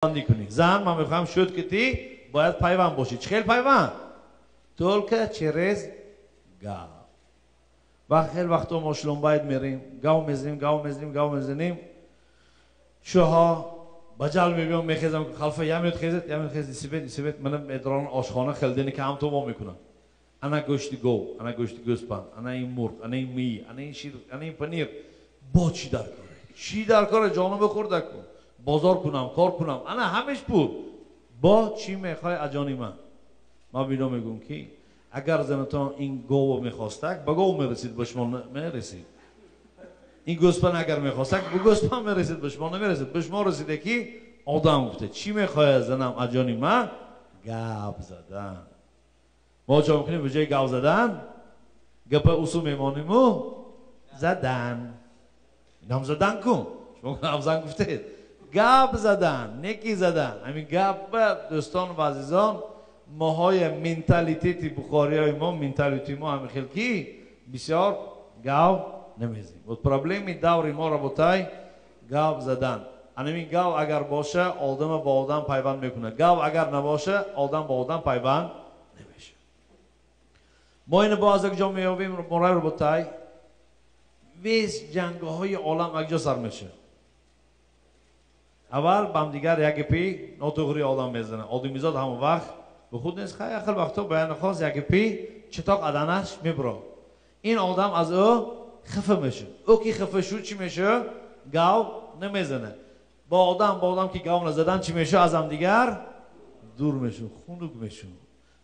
Кунӣ. Зан, ман мехоҳам шуд, ки ти бояд пайванд бошӣ. Чӣ хел пайванд? Только через гап. Ва хел вақто мо шломбайт мерем, гав мезанем, гав мезанем, гав мезанем. Шуҳо ба ҷал мебиём, мехезам, халфа я минут хезет, я минут хезет, исибет, исибет, мана медорон ошхона хелдени ки ҳам то во мекунам. Ана гӯшти гов, ана гӯшти гӯспанд, ана ин мурғ, ана ин мий, ана ин шир, ана ин панир. Бо чӣ дар коре? Чӣ дар коре? Ҷону бихӯрда кун. Бозор кунам, кор кунам. Ана ҳамеш пул. Бо чӣ мехоҳӣ аз ҷони ман? Ман бино мегӯм, ки агар занатон ин говро мехостак, ба гов мерасид, ба шумо мерасид. Ин гӯспанд агар мехостак, ба гӯспанд мерасид, ба шумо намерасид. Ба шумо расиде, ки одам гуфта, чӣ мехоҳад занам аз ҷони ман? Гап задан. Мо чо мекунем? Ба ҷои гап задан гапа усу мемониму задан. Инам задан кун. Шумо гап гуфтед. Гап задан, неки задан. Ҳамин гапа, дӯстон ва азизон, моҳои менталитети бухориҳои мо, менталитети мо ҳамин хел, ки бисёр гав намезанем. Вот проблеми даври мо работай гап задан. Анамин гав агар боша, одама ба одам пайванд мекунад. Гав агар набоша, одам ба одам пайванд намешавад. Мо ина боз як ҷо меёбем, морай работай. Весь ҷангҳои олам як ҷо сар мешавад. Аввал ба ҳамдигар як гапи нотуғри одам мезанад. Одамизод ҳамон вақт ба худ нест, хай ахир вақто баяни хос як гапи читоқ аданаш мебурад. Ин одам аз ӯ хафа мешуд. Ӯ ки хафа шуд, чӣ мешуд? Гав намезанад. Бо одам ки гав назадан, чӣ мешуд? Аз ҳамдигар дур мешуд, хунук мешуд.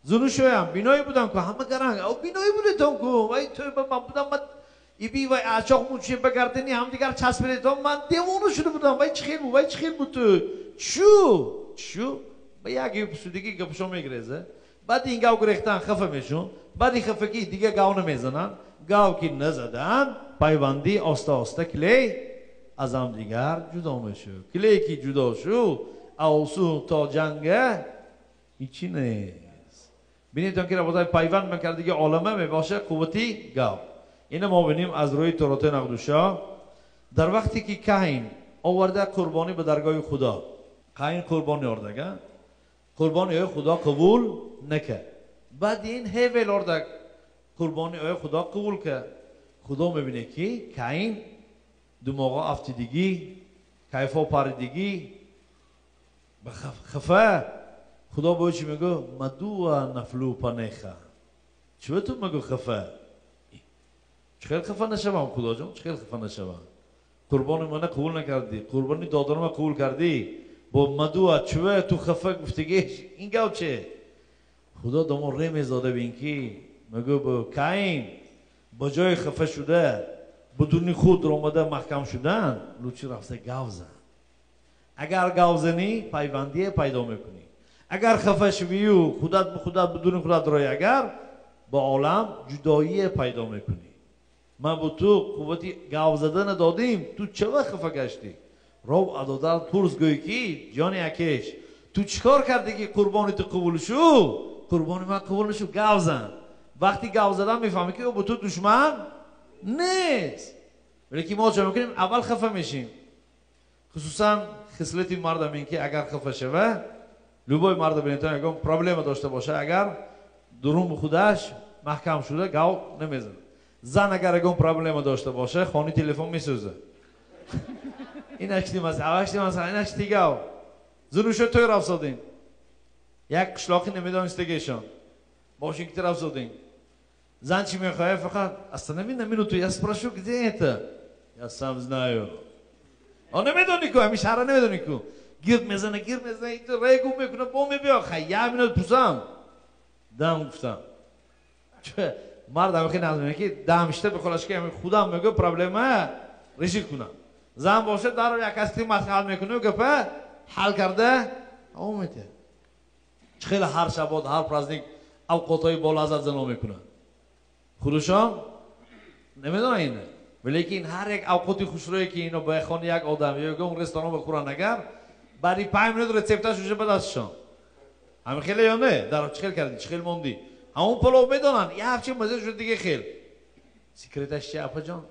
Зунушоям биное будам ку ҳама гаранг. О биное будетон ку вай тӯба ман будам, ман иби вай ачоқ муче ба гардани ҳамдигар часпидетон, ман девона шуда будам. Вай чӣ хел буд, вай чӣ хел буд ту? Чу? Чу? Ба як судиги гапшо мегиреза. Баъд ин гав гирехтан хафа мешун. Баъди хафагӣ дига гав намезананд. Гав ки назадан, пайвандӣ оста оста клей аз ҳамдигар ҷудо мешуд. Клей ки ҷудо шуд, авсу то ҷанга ҳичи нест. Бинедон ки работаи пайванд мекардиги олама мебошад қуввати гав. Ина мо бинем аз рӯи Тороти Нақдуша, дар вақте ки Каин оварда қурбонӣ ба даргоҳи Худо, Каин қурбонӣ ордага, қурбониҳои Худо қабул накард. Баъди ин Ҳевел орда, қурбониҳои Худо қабул кард. Худо мебинад, ки Каин думоғо афтидигӣ, кайфо паридигӣ, ба хафа. Худо бо чӣ мегӯ? מדוע נפלו פניך. Чӣ ту мегӯ хафа? Чӣ хел хафа нашавам, Худоҷон, чӣ хел хафа нашавам? Қурбони мана қабул накардӣ, қурбони додарама қабул кардӣ. Бо מדוע чӯ ту хафа гуфтагиш ин гав че? Худо дамон ремезода бин, ки мегӯ бо Каин ба ҷои хафа шуда бидуни худ омада маҳкам шудан, лучше рафта гав зан. Агар гав занӣ, пайвандие пайдо мекунӣ. Агар хафа шавию худат ба худат бидуни худат рой, агар ба олам ҷудоие пайдо мекунӣ. Ман бо ту қуввати гав задана додим, ту чава хафа гаштӣ? Ров адодар пурс, гӯй ки ҷони акеш, ту чӣ кор кардӣ, ки қурбони ту қабул шуд, қурбони ман қабул нашуд? Гав зан. Вақти гав задан мефаҳмӣ, ки ӯ бо ту душман нест. Вале мо чо мекунем? Аввал хафа мешим. Хусусан хислати мардам ин, ки агар хафа шава, любой марда бинетон, ягон проблема дошта боша, агар дурун худаш маҳкам шуда гав намезанад. Зан агар ягон проблема дошта боша, хони телефон месӯзад. Инаш димас, аваш димас, инаш дигав. Зунушо той рафсодем, як қишлоқи намедонистагишон мошин ки рафсодем. Зан чӣ мехоҳад? Фақат останови на минуту, я спрошу, где это. Я сам знаю. О намедонӣ ку, ҳамин шаҳра намедонӣ ку. Гирд мезана, гирд мезана, регу мекуна, бо мебиё. Хай, як минут пусам. Дам гуфтам. Мард ҳамихи назм ки дамишта бихолаш, ки худам мегӯ проблема решить кунам. Зан боша, дар як каси маслиҳат мекуну гапа ҳал карда омете. Чӣ хеле ҳар шабот, ҳар праздник авқотҳои болаззат зано мекунад. Худушон намедонанд ина, валекин ҳар як авқоти хушрӯе, ки ино ба хони як одам ё ягон ресторан бихӯранд, агар баъди 5 минут рецепташ уже ба дастшон. Ҳамин хеле ё не? Дар чӣ хел кардӣ, чӣ хел мондӣ, ҳамон палов медонанд, якчи маза шуд, диге хел. Секреташ чи, апаҷон,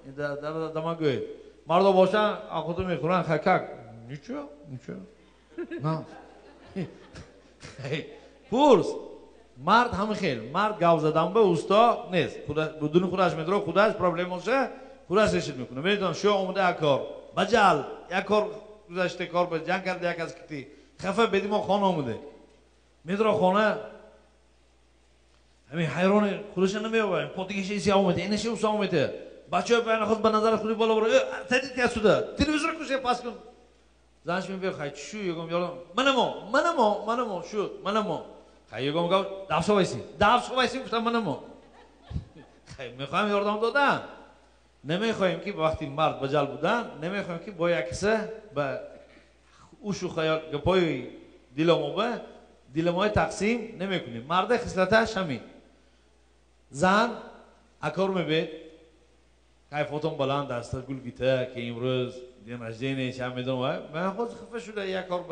дама гӯед. Мардо бошанд, авқото мехӯранд, хакак ничего, ничего. На. Пурс. Мард ҳам хел. Мард гап задан ба уста нест. Будуни худаш медро, худаш проблемаша худаш решид мекунад. Медонам шо омада як кор. Баҷал як кор гузашта кор ба ҷанг карда як аз кити. Хафа беди мо хона омада. Медро хона ҳамин ҳайрони худашро намеёбад. Потигиша иси омада, инаша уса омада. Бачаҳо байна худ ба назар худи боло бура. Садит я сюда. Телевизор кушай пас кун. Занаш мебиёд, хай чӣ ягом ёрдам. Манамо, манамо, манамо, шуд, манамо. Хай ягом гап давшо вайсин. Давшо вайсин гуфтам манамо. Хай мехоҳам ёрдам додан. Намехоҳем ки вақти мард ба ҷалб будан, намехоҳем ки бо як киса ба ушу хаёл гапои диломо ба диломои тақсим намекунем. Марда хислаташ ҳамин. Зан акор мебед, кайфотон баланд аст, гул гита ки имрӯз день рождения шам медонам. Ман худ хафа шуда як кор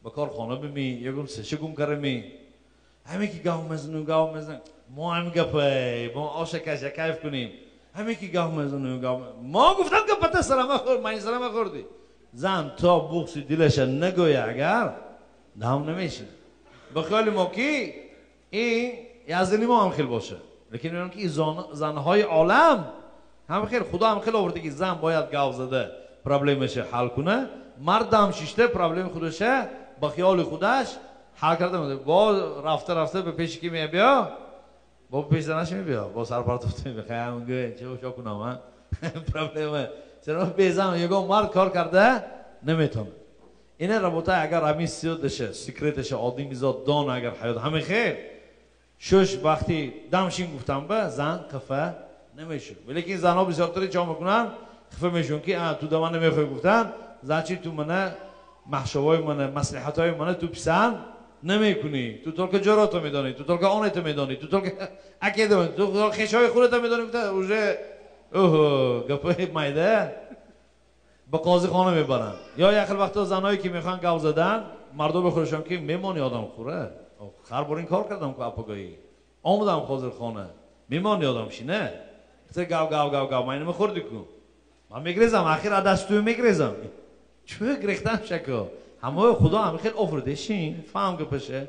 ба корхона бими, ягон сеша гум карами. Ҳаме ки гав мезану гав мезан. Мо ҳам гапай, мо оша каша кайф кунем. Ҳаме ки гав мезану гав. Мо гуфтам гапата сарама хӯр, ман сарама хӯрди. Зан то буғси дилаша нагӯя агар дам намешид. Ба хаёли мо ки ин язини мо ҳам хел боша. Лекин мебинам ки занҳои олам ҳам хел, Худо ҳам хел оварда ки зан бояд гав зада проблемаша ҳал куна, мард ҳам шишта проблеми худаша ба хаёли худаш ҳал карда мекунад. Бо рафта рафта ба пеши ки мебиё, бо пеши занаш мебиё, бо сарпартофта мебиё. Хай ҳам гӯ, чӣ чо кунам, а? Проблема. Чаро безан ягон мард кор карда наметавонад. Ина работа агар ҳамин сиёдаша, секреташа одамизод дон агар ҳаёт ҳамин хел, шуш вақти дамшин гуфтам ба зан қафа намешуд. Лекин занҳо бисёртари чо мекунанд? Хафа мешаванд ки ту да ман намехоҳӣ гуфтан, значит ту мана маҳшавои мана, маслиҳатҳои мана ту писанд намекунӣ. Ту только ҷорото медонӣ, ту только онето медонӣ, ту только акедо, ту хешои худато медонӣ гуфта уже оҳо гапои майда ба қозихона мебаранд. Ё як хел вақтҳо занҳое ки мехоҳанд гап задан, мардо бихӯрашон ки мемонӣ одам хӯра. Ҳар бор ин кор кардам ку апагоӣ. Омадам ҳозир хона. Мемонӣ одам шина. Гав гав гав гав ман инро хӯрди ку. Ман мегрезам, ахир аз дасту мегрезам. Чӯ грехтан шако. Ҳамаи Худо ҳам хел офарида шин, фаҳм гапаше.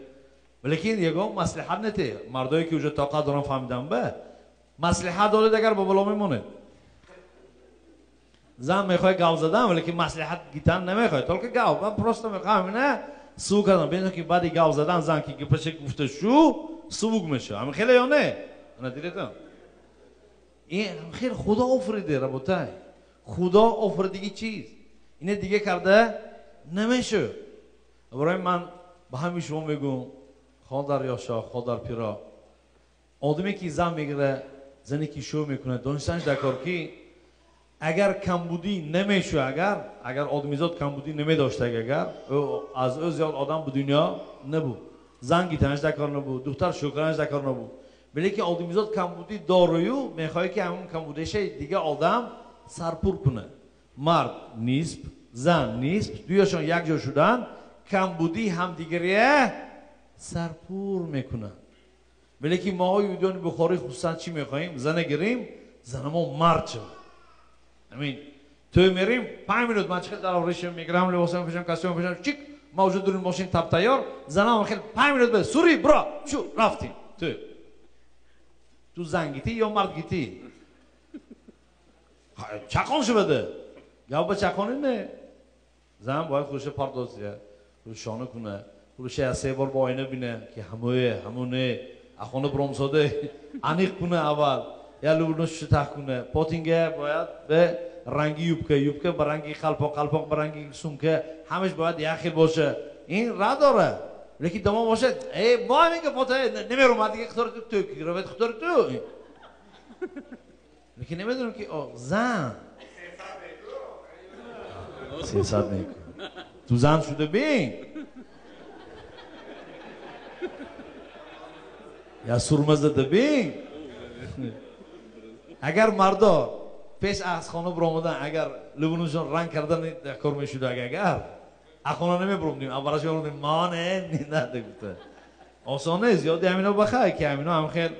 Лекин ягон маслиҳат нете. Мардое ки уже тоқат доран фаҳмидан ба маслиҳат доред агар ба бало мемонед. Зан мехоҳад гав задан, лекин маслиҳат гитан намехоҳад. Только гав, ман просто мехоҳам ина сувук кардам. Бинед ки баъди гав задан зан ки гапаше гуфта шу, сувук мешавад. Ҳамин хеле ё не? Ана дидетон? Ин хел Худо офарида работай. Худо офаридагӣ чиз. Ине дига карда намешуд. Барои ман ба ҳамин шумо мегӯм, ходар ёшо, ходар пиро. Одаме ки зан мегирад, зане ки шӯ мекунад, донистанаш дар кор ки агар камбудӣ намешуд, агар одамизод камбудӣ намедошт, агар аз ӯ зиёд одам ба дунё набуд. Зан гитанаш дар кор набуд, духтар шӯ карданаш дар кор набуд. Лекин одамизод камбудӣ дорую мехоҳад ки ҳамон камбудиша дига одам сарпур кунад. Мард нисб, зан нисб, дуяшон якҷо шудан, камбудӣ ҳамдигария сарпур мекунанд. Лекин моҳо юдиёни Бухорӣ хусусан чӣ мехоҳем? Зана гирем, занамо мард шавад. Амин. Тӯй мерем, 5 минут ман чӣ хел дар оришам мегирам, либосам мепӯшам, костюм мепӯшам, чик, ман уже дури мошин тап тайёр, занам хел 5 минут бе, сури, бро, шу, рафтем. Тӯй. Ту зан гитӣ ё мард гитӣ? Чақон шавада. Гап ба чақонӣ не. Зан бояд худша пардозия, худша шона куна, худша се бор ба оина бина ки ҳамое, ҳамоне, ахона бромсода, аниқ куна аввал. Я лубношша тах куна. Потинга бояд ба ранги юбка, юбка ба ранги қалпоқ, қалпоқ ба ранги сумка, ҳамаш бояд як хел боша. Ин ра дора. Лекин домон бошад, эй, мо ҳамин гапота намером, дига хитори ту, ту равад хитори ту. Лекин намедонам ки зан 300 неку. Ту зан шуда бин. Я сурма зада бин. Агар мардо пеш аз хона баромадан, агар либонашон ранг кардан кор мешуд, агар аз хона намебаромдем, аввалаш мебаромдем, ма не, не гуфта. Осон нест, ёди ҳамино бахай ки ҳамино ҳам хел.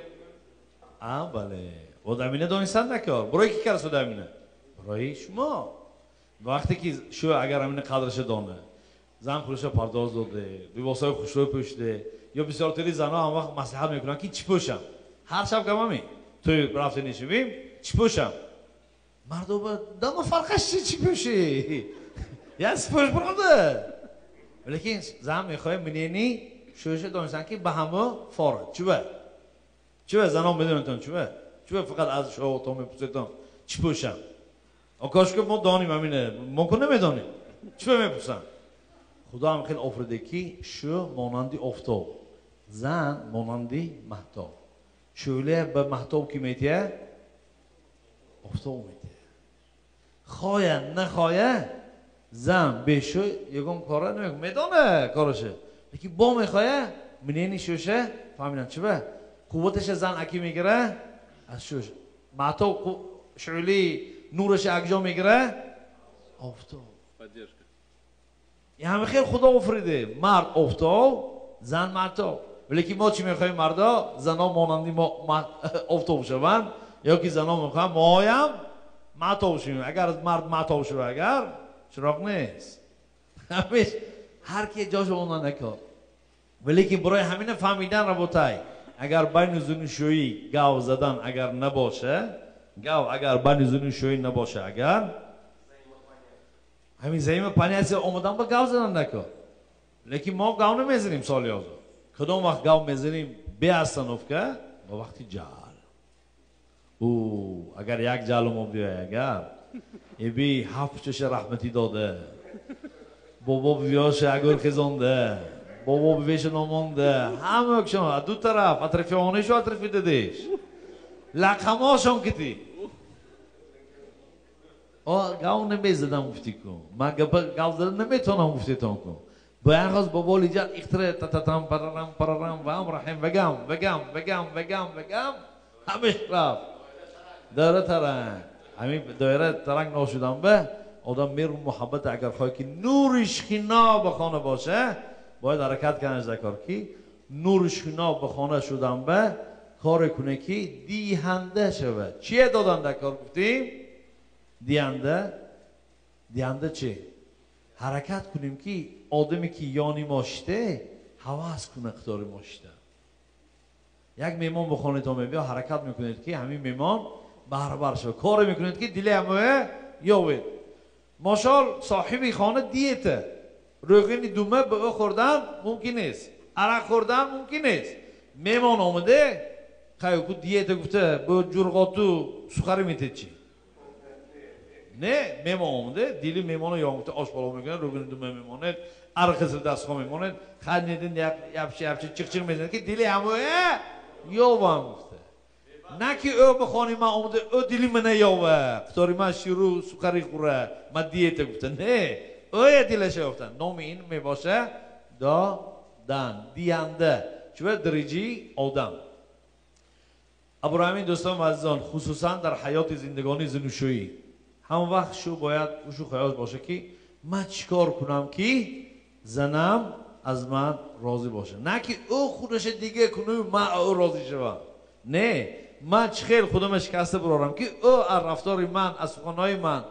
А, бале. Боз ҳамина донистан накор. Барои ки карда шуда ҳамина? Барои шумо. Вақте ки шу агар ҳамина қадраша дона, Зан худша пардоз доде, либосҳои хушрӯй пӯшиде, ё бисёртари занҳо ҳам вақт маслиҳат мекунанд, ки чӣ пӯшам. Ҳар шаб гамами тӯй рафта нишивем, чӣ пӯшам. Мардо ба дама фарқаш чи чӣ пӯшӣ? Я спӯш бирода. Лекин зан мехоҳад мнение шӯша донистан, ки ба ҳамо фора. Чува? Чува занон медонитон чува? Чува фақат аз шоҳотон мепурсетон чӣ пӯшам? Окошко мо доним ҳамине, мо ку намедонем. Чува мепурсам? Худо ҳам хеле офарида, ки шу монанди офтоб, зан монанди маҳтоб. Шӯъла ба маҳтоб ки метия? Офтоб метия. Хоя нахоя зан бешу ягон кора намекунад, медона кораша. Лекин бо мехоя мнение шӯша фаҳмидам чува? Қувваташа зан аки мегира аз шӯш. Маҳтоб шӯълаи нураша акҷо мегира? Офтоб. Поддержка. Ҳама хел Худо офариде. Мард офтоб, зан маҳтоб. Лекин мо чӣ мехоҳем мардо? Зано монанди мо офтоб шаванд, ё ки зано мехоҳанд моям маҳтоб шавем. Агар мард маҳтоб шава, агар чироқ нест. Ҳамеш ҳар ки ҷош она накор. Валекин барои ҳамина фаҳмидан работай. Агар байни зуни шӯӣ гав задан агар набоша, гав агар байни зуни шӯӣ набоша, агар ҳамин взаимопонятие омадан ба гав задан накор. Лекин мо гав намезанем соли ҳозир. Кадом вақт гав мезанем бе остановка? Ба вақти ҷал. Ӯ агар як ҷалу мо биёй, агар эби ҳафт чаша раҳматӣ дода, бобо бивиёша агар хезонда, бобо бивеша номонда, ҳама кшон аз ду тараф, атрофи онишу атрофи дадеш. Лақамошон кити. О, гав намезадам гуфти ку. Ман гав задан наметавонам гуфтетон ку. Боян хост бобо лиҷат ихтире тататам парарам парарам вам раҳим вагам вагам вагам вагам вагам ҳамеш рафт. Доира таранг. Ҳамин доира таранг ношудан ба одам меру муҳаббат агар хоҳад ки нури шхино ба хона боша, бояд ҳаракат кунад закор ки нури шхино ба хона шудан ба коре куне ки диҳанда шавад. Чие додан дар кор гуфтем? Диҳанда. Диҳанда чи? Ҳаракат кунем ки одаме ки ёни мо шите, ҳавас куна қатори мо шита. Як меҳмон ба хонатон мебиёд, ҳаракат мекунед ки ҳамин меҳмон баробар шавад. Коре мекунед ки дили ҳамоя ёвед. Мошол соҳиби хона диета. Рӯғини дума ба ӯ хӯрдан мумкин нест. Арақ хӯрдан мумкин нест. Меҳмон омаде, қайку диета гуфта, бо ҷурғоту сухари метед чи? Не, меҳмон омаде, дили меҳмоно ё гуфта ош палов мекунад, рӯғини дума мемонед, арақ қизил дастхо мемонед, хай недин япчи япчи чиқ-чиқ мезанед ки дили ҳамоя ёвам гуфта. На ки ӯ ба хони ман омада, ӯ дили мана ёва, қатори ман ширу сухари хӯра, ман диета гуфта. Не, ӯя дилаша ёфта. Номи ин мебоша додан, диҳанда. Чува дариҷи одам. Абураҳмин дӯстон ва азизон, хусусан дар ҳаёти зиндагонии зинушӯӣ, ҳам вақт шу бояд ушу хаёл боша ки ман чӣ кор кунам ки занам аз ман розӣ боша. На ки ӯ худаша дига куну ман ӯ розӣ шавам. Не, ман чӣ хел худама шикаста бирорам ки ӯ аз рафтори ман, аз суханҳои ман,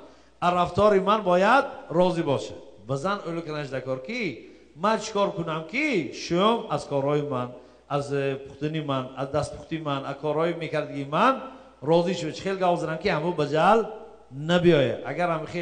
аз рафтори ман бояд розӣ боша. Ба зан ӯлу канаш дакор ки ман чӣ кор кунам ки шум аз корҳои ман, аз пухтани ман, аз дастпухти ман, аз корҳои мекардагии ман розӣ шавад. Чӣ хел гав занам ки ҳамӯ ба ҷал набиёяд. Агар ҳам хел